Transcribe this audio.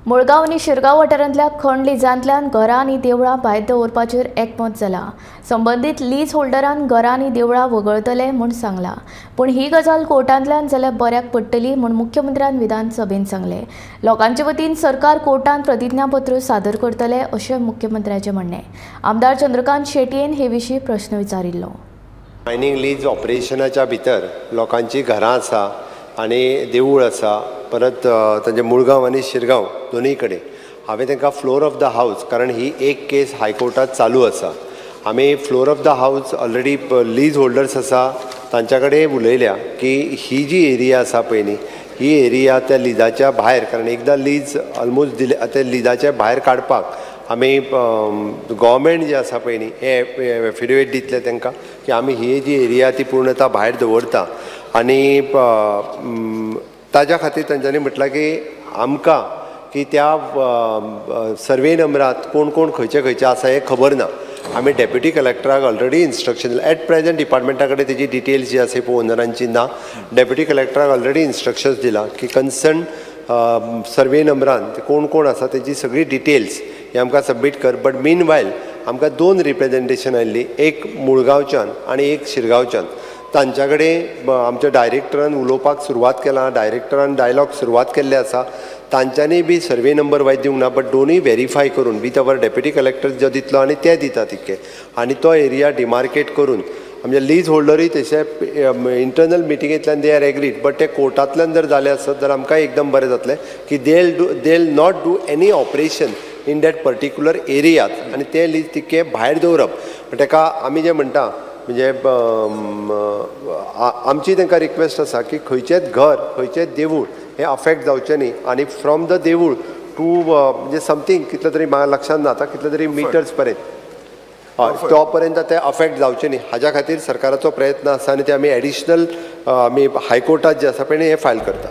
मुळगांव आनी शिरगांव वाठारांतल्या खण लिजांतल्यान घरां आनी देवळां भायर दवरपाचेर एकमत जालां. संबंदीत लीज होल्डरान घरां आनी देवळां वगळतले म्हूण सांगलां, पूण ही गजाल कोर्टांतल्यान जाल्यार बऱ्याक पडटली म्हूण मुख्यमंत्र्यान विधानसभेन सांगलें. लोकांचे वतीन सरकार कोर्टांत प्रतिज्ञापत्र सादर करतले अशें मुख्यमंत्र्याचें म्हणणें. आमदार चंद्रकांत शेटयेन हे विशीं प्रश्न विचारिल्लो. मायनींग लीज ऑपरेशनाच्या भितर लोकांची घरां आसा आनी देवूळ आसा, परत तांचे मुळगांव आनी शिरगांव दोनूय कडेन हांवें तांकां फ्लोर ऑफ the house, कारण ही एक केस हायकोर्टात चालू आसा, आमी floor of the house already lease holders आसा तांच्या कडेन उलयल्या की ही जी एरिया आसा पळय न्ही, ही एरिया त्या लिजाच्या भायर, कारण एकदां लीज ऑलमोस्ट दिले त्या लिजाच्या भायर काडपाक आमी गव्हर्मेंट जे आसा पळय न्ही हे एफिडेवीट दितले तांकां की आमी ही जी एरिया ती पूर्णता भायर दवरता. आनी ताज्या खातीर तांच्यांनी म्हटलां की आमकां की त्या सर्वे नंबरात कोण कोण खंयचे खंयचे आसा हें खबर ना. आमी डेप्युटी कलेक्टराक ऑलरेडी इन्स्ट्रक्शन दिलां. एट प्रेजेंट डिपार्टमेंटा कडेन तेजी डिटेल्स जी आसा ओनरांची ना. डेप्युटी कलेक्टराक ऑलरेडी इन्स्ट्रक्शन्स दिलां की कन्सर्न सर्वे नंबरान कोण कोण आसा तेजी सगळी डिटेल्स हे आमकां सबमीट कर. बट मीन वायल आमकां दोन रिप्रेजेंटेशन आयिल्ली, एक मुळगांवच्यान आनी एक शिरगांवच्यान. तांच्या कडेन आमच्या डायरेक्टरान उलोवपाक सुरवात केला, डायरेक्टरान डायलॉग सुरवात केल्ले आसा. तांच्यांनी बी सर्वे नंबर वायज दिवंक ना, बट दोनूय वेरीफाय करून वीथ our deputy collector जो दितलो आनी ते दिता तितके, आनी तो एरिया डिमार्केट करून आमचे लीज होल्डरूय तशे internal मिटिंगेंतल्यान they are agreed, but ते कोर्टांतल्यान जर जालें आसत जाल्यार आमकां एकदम बरें जातलें की they not do any operation in that particular एरियात आनी ते लीज तितके भायर दवरप. ताका आमी जें म्हणटा म्हणजे आमची तांकां रिक्वेस्ट आसा की खंयचेंच घर खंयचेंच देवूळ हें अफेक्ट जावचें न्ही, आनी फ्रॉम the देवूळ टू म्हणजे समथींग कितले तरी म्हाका लक्षांत ना आतां कितले तरी मिटर्स पर्यंत, हय, तो पर्यंत ते अफेक्ट जावचें न्ही हाज्या खातीर सरकाराचो प्रयत्न आसा आनी ते आमी एडिशनल आमी हायकोर्टात जे आसा पळय हें फायल करता.